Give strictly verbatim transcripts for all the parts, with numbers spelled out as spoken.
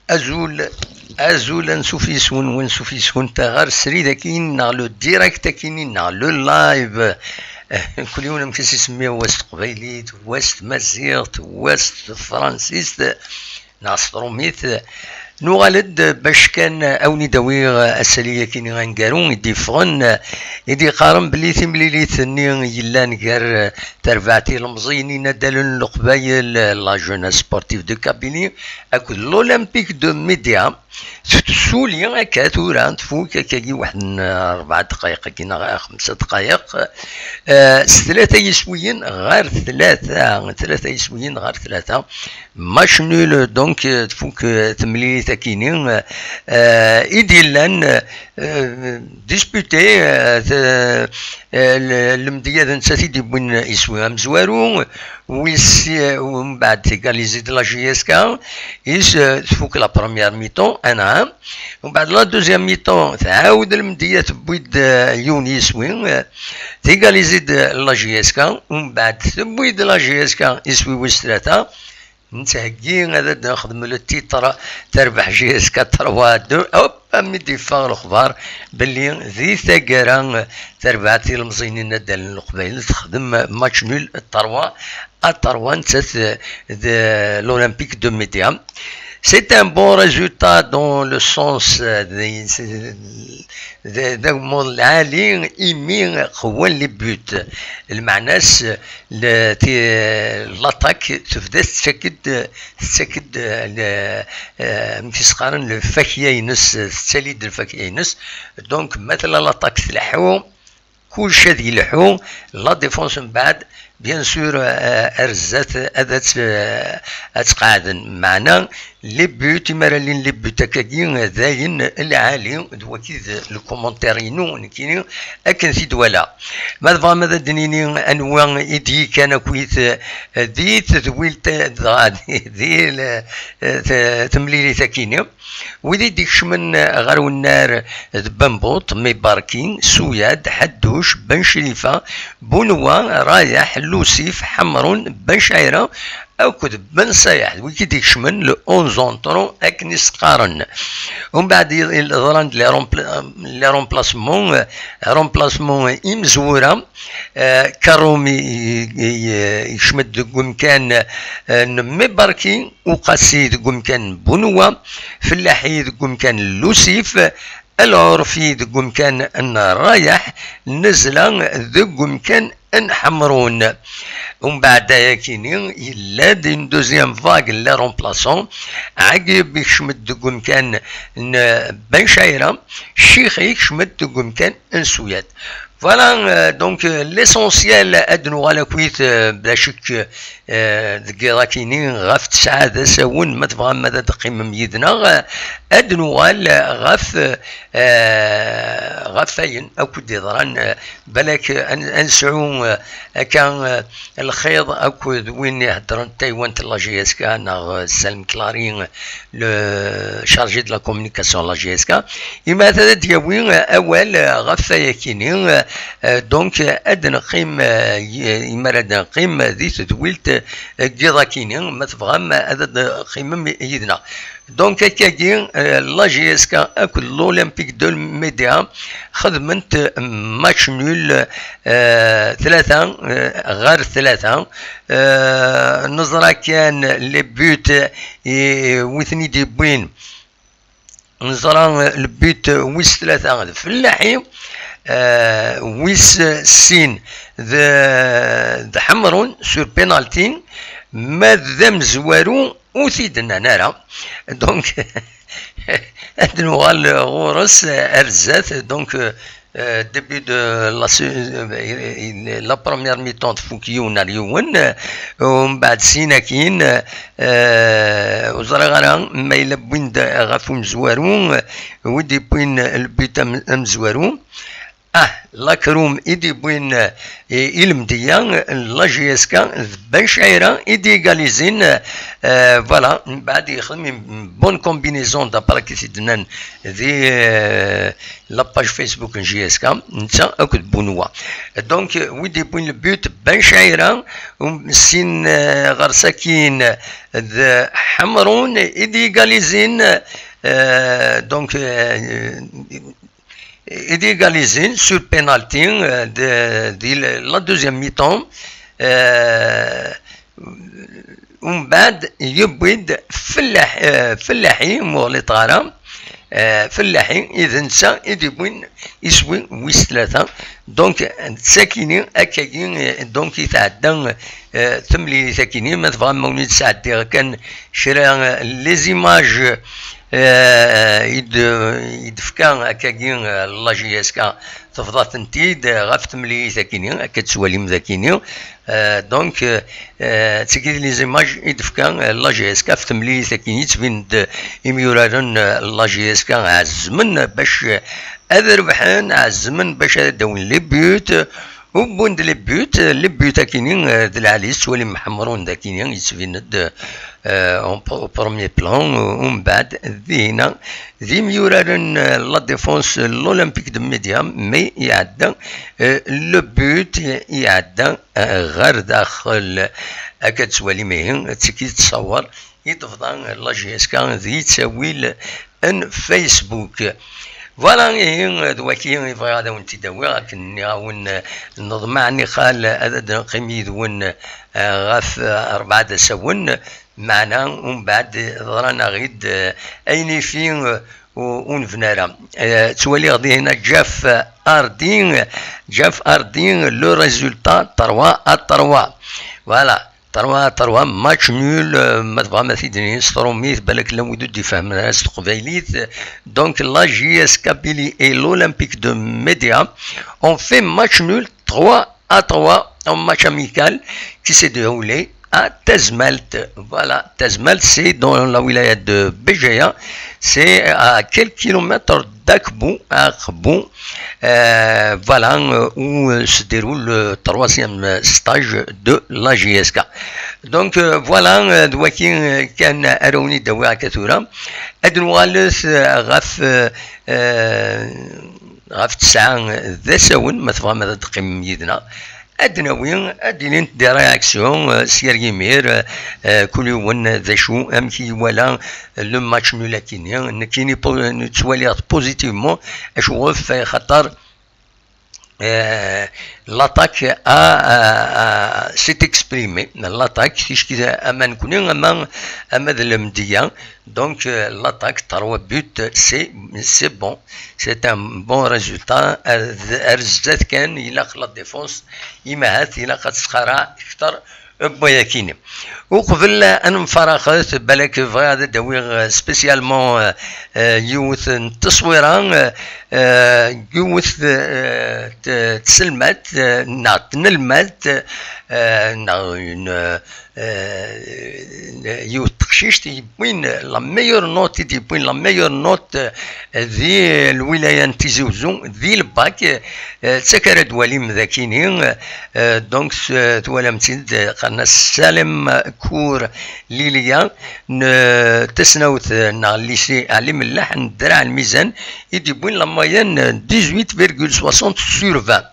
Azul, azul, ansuf yes-wen, wansuf yes-went ɣer srid akkin neɣ le direct akkin neɣ le live. Kul yiwen amek i s-isemmi, wa s teqbaylit, wa s tmaziɣt, wa s tefransist, neɣ s trumit. Nuɣal-d bac kan awen-id-awiɣ asali akkin aneggaru i d-yeffɣen, i d-yeqqaren belli timlilit-nni yellan gar terbaɛt ilemẓiyen inaddalen n Leqbayel, la Jeunesse Sportive de Kabylie, akked l'Olympique de Média, tessuli akka tura, tfuk akkagi waḥed n rebɛa dqayeq akkin neɣ xemsa dqayeq, eh, s tlata yiswiyen ɣer tlata, tlata yiswiyen ɣer tlata. Match nul, donc, eh, tfuk, eh, temlilit akkin-nni, eh, i d-yellan, eh, disputé, eh, t-, eh, l-, lemdeyya d nettat i d-yewwin iswi amezwaru, wis, eh, mbeɛd égalisé-d la J S K, is, eh, tfuk la première mi-temps, un à un. Mbeɛd la deuxième mi-temps, tɛawed lemdeyya, tewwi-d, eh, yiwen yiswi, eh, tégalisé-d la J S K, mbeɛd tewwi-d la J S K iswi wis tlata. Nettheggi ad d-nexdem le titre, terbeḥ J S K trois deux, hop, mi d-yeffeɣ lexbar belli di taggara terbaɛt ilemẓiyen inaddalen n Leqbayel texdem match nul trois à trois, nettat d l'Olympique de Média. C'est un bon résultat dans le sens, euh, de, de, de, d agmuḍ lɛali imi qwan les buts. Lmeɛna-s, le, ti-, l'attaque tebda tettak-d, tettak-d, le, eh, amek i s-qqaren, lfakya-ines, tettali-d lfakya-ines. Donc, ma tella l'attaque tleḥḥu, kullec ad yelḥu, la défense mbeɛd, bien sûr, eh, ar zdat ad, ad, ad tt-qeɛden. Meɛna, les buts, mi ara llin les buts akkagi, d ayen lɛali, d waki d le commentaire-inu, nekkini, akken t-id-wala. Ma tebɣam ad d-nini anwa i d-yekkan akkit, eh, di tedwilt, dɣa di, di, eh, t-, temlilit akkin-nni, wid i d-ikecmen ɣer unnar d Bambuṭ, Mibarki, Suyad, Ḥadduc, Ben Crifa, Bunwa, Rayaḥ, Lusif, Ḥemrun, Ben Cɛira, akked Ben Sayaḥ, d wigi d-ikecmen le onze entrant akken i s-qqaren. Umbeɛd i, i, ḍran-d les rempla-, les remplacements, eh, remplacement imezwura, eh, Karumi i, i, i, ikcem-d deg umkan, eh, n Mibarki, Uqasi deg umkan n Bunwa, Fellaḥi deg umkan n Lusif, Lɛurfi deg umkan n Rayaḥ, Nezla deg umkan n Ḥemrun. Umbeɛd ayakini, yella-d une deuxième vague n les remplaçants, Ɛagib ikcem-d deg umkan n Ben Cɛira, Ccix ikcem-d deg umkan n Suyad. Voilà, euh, donc, euh, l'essentiel, ad nuɣal akkit, euh, bla ccek, euh, deg yiḍ akini ɣef tesɛa d asawen, ma tebɣam ad d-teqqimem yid-neɣ, euh, ad nuɣal ɣef, euh, ɣef ayen akk d-yeḍran, euh, balak ad, ad nesɛu, euh, akka, euh, lxiḍ akked win iheddren taywant n la J S K neɣ, euh, Salem Clary, le chargé de la communication de la J S K, imi ad d-yawi, euh, awal, euh, ɣef wayakini, euh, euh, donc, euh, ad neqqim, euh, y-, imi ara d-neqqim di tedwilt, euh, n yiḍ akini, ma tebɣam ad d-teqqimem yid-neɣ. Donc, akkagi, euh, la J S K akked l'Olympique de Média xedment match nul, euh, tlata, euh, ɣer tlata. Euh, neẓra kan les buts, euh, wi ten-id-yewwin. Neẓra, euh, le but wis tlata d Fellaḥi, euh, wis sin d, d Ḥemrun sur penalty, ma d amezwaru ur t-id-nnan ara. Donc, ad nuɣal ɣur-s ar zdat. Donc, euh, euh, début de la se-, euh, la première mi-temps tfuk yiwen ar yiwen, euh, umbeɛd sin akin, euh, ur ẓriɣ ara ma yella wwin-d ɣef umezwaru, euh, wi d-yewwin le but am-, amezwaru. Ah, la Chrome i d-yewwin, eh, i lemdeyya n la J S K, d Ben Chira i d-yegalizin, eh, voilà, mbeɛd yexdem une bonne combinaison d'après i t-id-nnan di, eh, la page Facebook n J S K, netta akked Benoît. Donc, eh, wi d-yewwin le but, Ben Chira, um, sin, eh, ɣer sakin d Ḥemrun i d-yegalizin, eh, donc, eh, i d-yegalizin sur penalty, eh, de, di la, la deuxième mi-temps. Eh, umbeɛd yewwi-d Fellaḥ-, eh, Fellaḥi, m'ur ɣliṭeɣ ara, eh, Fellaḥi, i d netta i d-yewwin iswi wis tlata. Donc, d sakini, akkagi, eh, donc, i tɛedda, eh, temlilit akini. Ma tebɣam, ma wen-id-sɛeddiɣ kan kra, eh, les images, eh, i d-, i d-tefka akkagi, eh, la J S K, tebḍa-tent-id, eh, ɣef temlilit akini, akka tettwalim dakini. Eh, donc, eh, eh, d tigi les images i d-tefka, eh, la J S K ɣef temlilit akini, yettbin-d imyuraren, eh, la J S K ɛezmen bac, eh, ad rebḥen, ɛezmen bac ad d-awin les buts, wwin-d les buts, les buts akini, eh, d lɛali, tettwalim Ḥemrun dakini, yettbin-d, eh, en pr-, au premier plan, eh, umbeɛd, dihina, d imyuraren, eh, la défense, l'Olympique de Média, mais iɛedda, eh, le but iɛedda, eh, ɣer daxel. Akka tettwalim ihi, d tigi tettṣawar, i tebḍa la J S K di ttawil n Facebook. Voilà, ihi d waki i bɣiɣ ad awen-t-id-awiɣ, akken nniɣ-awen, neḍmeɛ niqal ad d-neqqim yid-wen, eh, ɣef, eh, rebɛa d asawen, meɛna umbeɛd ḍran-aɣ-id, eh, ayen ifi, eh, u-, ur nebni ara. Eh, ttwaliɣ dihina Jeff Hardy, Jeff Hardy, le résultat trois à trois. Voilà. Trois trois, match nul, euh, ma tebɣam ad t-id-nini s trumit, balak llan wid ur d-ifehmen ara s teqbaylit. Donc, la J S Kabylie et l'Olympique de Média ont fait match nul trois à trois en match amical qui s'est déroulé à Tazmalt. Voilà, Tazmalt, c'est dans la wilaya de Béjaïa. C'est à quelques kilomètres d'Akbou, Akbou. Euh, voilà, euh, où, euh, se déroule le troisième stage de la J S K. Donc, euh, voilà, euh, d waki, euh, kan ara wen-id-awiɣ akka tura. Ad nuɣalet, euh, ɣef, euh, euh, ɣef tesɛa d asawen, ma tebɣam ad teqqimem yid-neɣ. Ad d-nawi, ad d-ilint des réactions, euh, s yir yimir, euh, euh, kul yiwen d acu, amek i iwala le match nul akini. Nekkini po-, nettwaliɣ-t positivement, acu ɣef, xaṭer, euh, l'attaque a, a, a, s'est exprimée. L'attaque, ticki ama nekni, ama, ama d lemdeyya. Donc, euh, l'attaque, trois buts, c'est, c'est bon. C'est un bon résultat. Ar, ar zdat kan, ilaq la défense, imahat, ilaq ad tesqara kter n wayakini. Uqbel ad nemfaraxet, balak bɣiɣ ad d-awiɣ, euh, spécialement, euh, euh, yiwet n tteswira, euh, euh, yiwet, euh, t-, tselmadt, euh, neɣ tnelmadt, euh, neɣ une, euh, euh, yiwet teqcict yewwin la meilleure note, i d-yewwin la meilleure note, euh, di lwilaya n Tizi Uzzu, di le bac, euh, d takara d-walim dakini, euh, donc, s-, twalam-tt-id, qqaren-as Salem Kour Lilia, n, euh, tasnawt, euh, neɣ lycée Ali Mellah n Draɛ Lmizan, i d-yewwin la moyenne dix-huit virgule soixante sur vingt.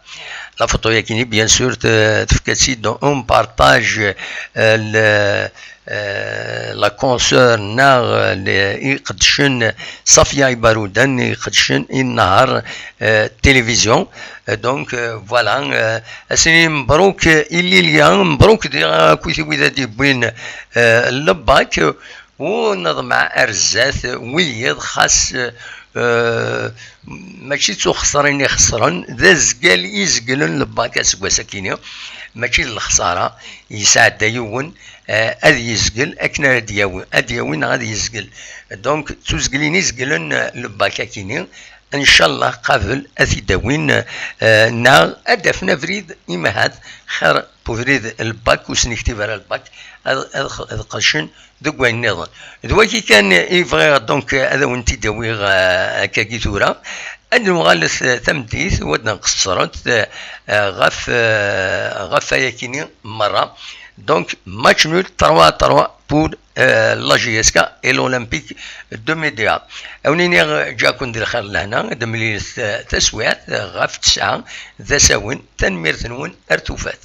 La photo-yakini, bien sûr, te-, tefka-tt-id en partage, euh, le, euh, la consoeur neɣ, euh, le, iqeddcen Safia Ibarudan, iqeddcen Inhar, euh, télévision. Euh, donc, euh, voilà, euh, ad s-nini mebruk i Lilia, mebruk di akk i wid ad d-yewwin, euh, le bac. U neḍmeɛ ar zdat, wiyiḍ xas, euh, mačči d tuxeṣrin i xeṣren, d azgal i zeglen le bac aseggas akini, mačči d lexṣara, yesɛedda yiwen, euh, ad yezgel akken ara d-yawi, ad d-yawi neɣ ad yezgel. Donc, d tuzgelin i zeglen, euh, le bac akini, ncallah qabel ad t-id-awin, euh, neɣ ad d-afen abrid, imahat xir n ubrid n le bac, ur sen-iktib ara le bac, ad, ad, ad qedcen deg wayen nniḍen. D wagi kan i bɣiɣ, donc, ad awen-t-id-awiɣ, euh, akkagi tura. Ad nuɣalet tameddit u ad nqeṣṣrent ɣef ɣef wayakini merra. Donc match nul trois trois pour la J S K et l'Olympique de Médéa. Awen-iniɣ ǧǧaken di lxir lehna, ad mlilet taswiɛt ɣef tesɛa d asawen. Tanemmirt-nwen, ar tufat.